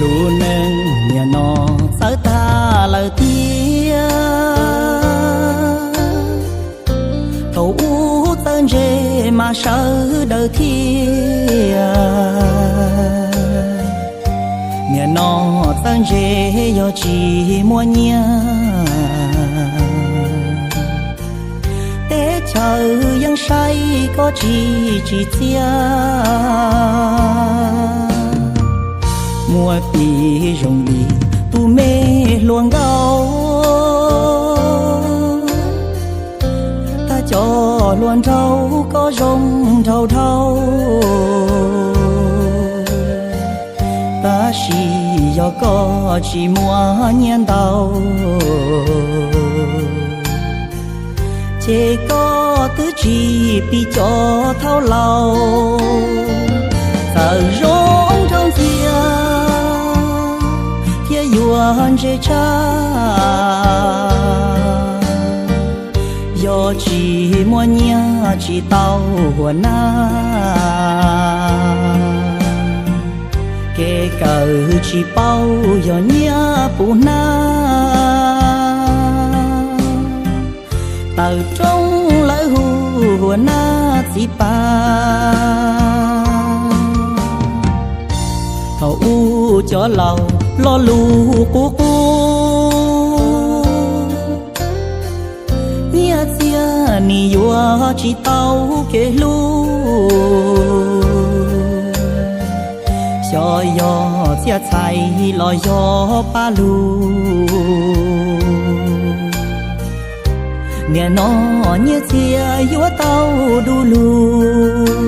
Lub neej niaj no txawv tag lawm tiag, thaum ub txawj ntse mas sawv daws thiaj. Niaj no txawj ntse yog tsis muaj nyiaj, teb chaws yeej saib koj tsis tsim txiaj. Muaj ib zaug li tus me hluas nkauj, tag cov hluas nraug koj zoo nraug dhau, tab sis yog koj tsis muaj nyiaj ntau, ces koj twb tsis piv cov thaub laus. Txawm zoo nraug ntxiag thiab yuav ntse tshaj, yog tsis muaj nyiaj tsis tau hua nab. Kev kawm tsis paub yog nyiaj puv hnab, tawm rooj lawv hu hua nab txiv pab. Thaum ub cov laus lo lus qub qub, nyiaj txiag nim yuav tsis tau kev hlub, xyov yog txiaj txhais los yog paj lug. Niaj no nyiaj txiag yuav tau du lug,